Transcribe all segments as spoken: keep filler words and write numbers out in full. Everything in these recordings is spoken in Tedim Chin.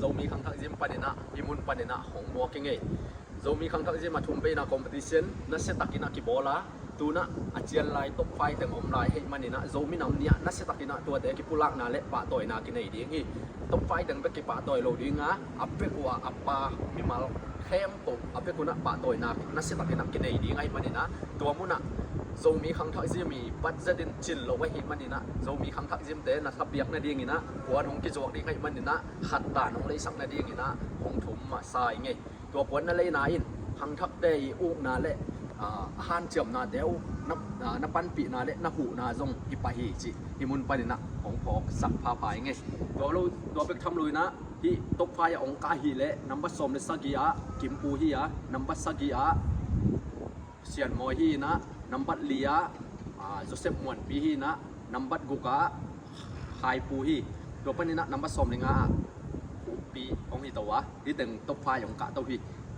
Zomi Khangthak Gym paninah, hih mun paninah hong muak ing ei. Zomi Khangthak Gym a thum veina competition nasia takinah kibawl a, tunah a cian lai top five teng om lai ahih maninah Zomi Nam Ni ah nasia takinah tuate kipulakna le pahtawina kinei ding hi. Top five teng bek kipahtawi lo ding a, a bek uh ah a pa mimal khempeuh a bek unah pahtawina nasia takinah kinei ding ahih maninah, tua munah Zomi Khangthak Gym i budget in cin lo ahih maninah, Zomi Khangthak Gym te na thapiak nadinginah puan hong kizuak ding ahih maninah, khat dan hong leisak nadinginah hong thum masa ing ei. Tua puan na leina in khangthakte i ukna le, aa, a hanciamnate uh na, aa, na panpihna le na huhna zong hi pah hi cih hih mun paninah hong phawksak phapha ing ei. Tua lo, tua bek tham loinah hih top five a hong kah ahih leh number sawm le sagih ah Kimpu hi a, number sagih ah Sianmawi hi inah, number li ah, aa, Joseph Muanpi hi inah, number guk ah Khaipu hi. Tua paninah number sawm le nga ah Khupi hong hi to a, hih teng top five hong kah to hi.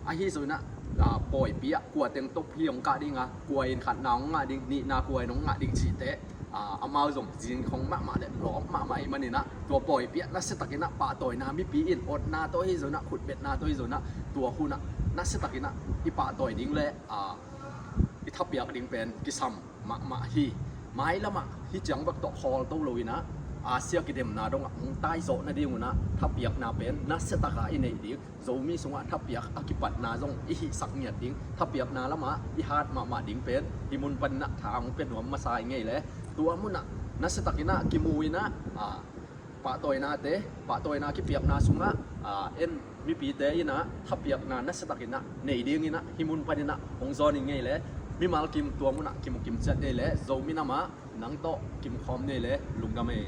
Ahi zongin ah, aa, pawipi ah kua teng top hi hong kah ding a, kua in khatna hong ngah ding, nihna kua in hong ngah ding cihte, aa, amau zong zing khong mahmah le lawp mahmah ahih maninah, tua pawipi ah nasia takinah pahtawina, mipi in otna tawh hi zonah, khutbetna tawh hi zonah, tua hunah nasia takinah i pahtawi ding le, aa, i thapiak ding pen kisam mahmah hi. Mailamah hih ciang bek tawh khawl to loinah Asia kidemna dongah hong taizawh nadingunah thapiakna pen nasia takah i neih ding, Zomi sungah thapiak a kipatna zong i hihsak ngiat ding, thapiakna lamah i hat mahmah ding pen hih mun paninah tha hong pia nuam masa ing ei le. Tua munah nasia takinah kimu inah, aa, pahtawinate, pahtawina kipiakna sungah, aa, en mipite inah thapiakna nasia takinah nei dinginah hih mun paninah hong zawn ing ei le. Mimal kim tua munah kimu kim ciat ni ei le, Zomi Nam ah nang tawh kimu khawm ni ei le. Lungdam ei.